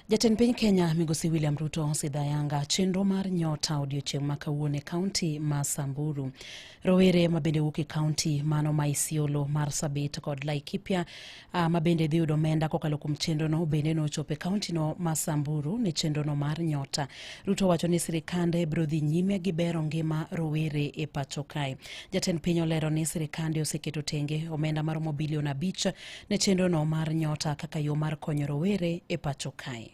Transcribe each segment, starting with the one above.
Jatend piny Kenya Migosi William Ruto osidho ayanga chenro mar Nyota odiochieng' ma kawuono e kaunti ma Samburu. Rowere ma bende wuok e kaunti mano ma Isiolo, Marsabit kod Laikipia ma bende dhi yudo omenda kokalo kuom chenrono bende nochopo e kauntino ma Samburu ne chenrono mar Nyota. Ruto wacho ni sirikande biro dhi nyime gi bero ngima rowere e pacho kae. Jatend piny olero ni sirikande oseketo tenge omenda maromo bilion 5 ne chenrono mar Nyota kaka yo mar konyo rowere e pacho kae.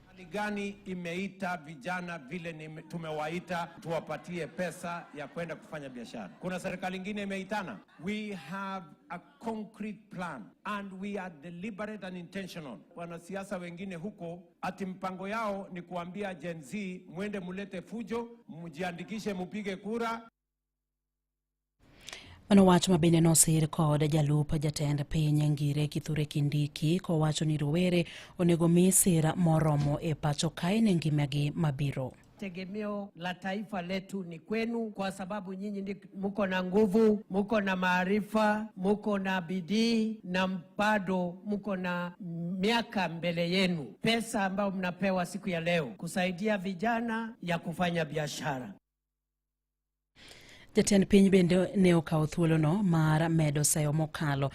Hali gani imeita vijana vile tumewaita tuwapatie pesa ya kwenda kufanya biashara? Kuna serikali ingine imeitana? We have a concrete plan and we are deliberate and intentional. Wanasiasa wengine huko ati mpango yao ni kuambia Gen Z mwende mulete fujo, mjiandikishe, mupige kura. Mano wach ma bende nosir kod jalup jatend piny Ngire Kithure Kindiki kowacho ni rowere onego mi sir moromo e pacho kae ne ngimagi mabiro. Tegemeo la taifa letu ni kwenu, kwa sababu nyinyi muko na nguvu, muko na maarifa, muko na bidii na bado muko na miaka mbele yenu. Pesa ambayo mnapewa siku ya leo kusaidia vijana ya kufanya biashara. Jatend piny bende ne okawo thuolono mar medo seyo mokalo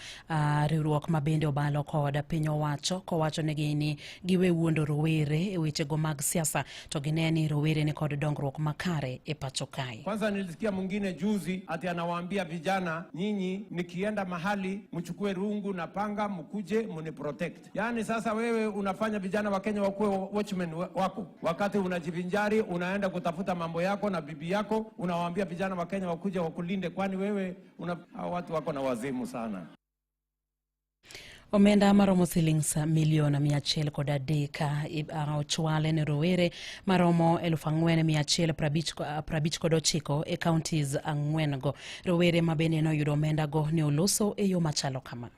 riwruok ma bende obalo kod piny owacho kowacho negi ni giwe wuondo rowere e wechego mag siasa to gine ni rowere ni kod dongruok makare e pacho kae. Kwanza nilisikia mwingine juzi ati anawaambia vijana, nyinyi nikienda mahali mchukue rungu na panga mkuje muni protect. Yaani sasa wewe unafanya vijana wa Kenya wakuwe watchmen wako, wakati unajivinjari unaenda kutafuta mambo yako na bibi yako, unawaambia vijana wa Kenya wakuja wakulinde, kwani wewe una, hao watu wako na wazimu sana. Omenda maromo silings milion 103 ochwale ne rowere maromo 4,159 e counties 4 go. Rowere ma bende noyudo omenda go ne oloso e yo machalo kama.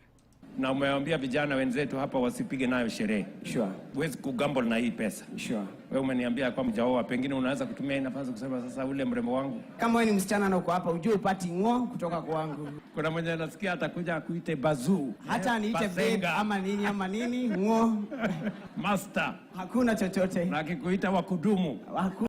Na umewaambia vijana wenzetu hapa wasipige nayo sherehe. Sure. Huwezi kugamble na hii pesa. Sure. Wewe umeniambia kwamba hujaoa, pengine unaweza kutumia hii nafasi kusema sasa ule mrembo wangu. Kama wewe ni msichana na uko hapa, ujue upati ng'o kutoka kwangu. Kuna mwenye anasikia atakuja akuite bazuu. Hata aniite babe Bazenga. Ama nini ng'o. Master. Hakuna chochote. Na akikuita wa kudumu. Hakuna.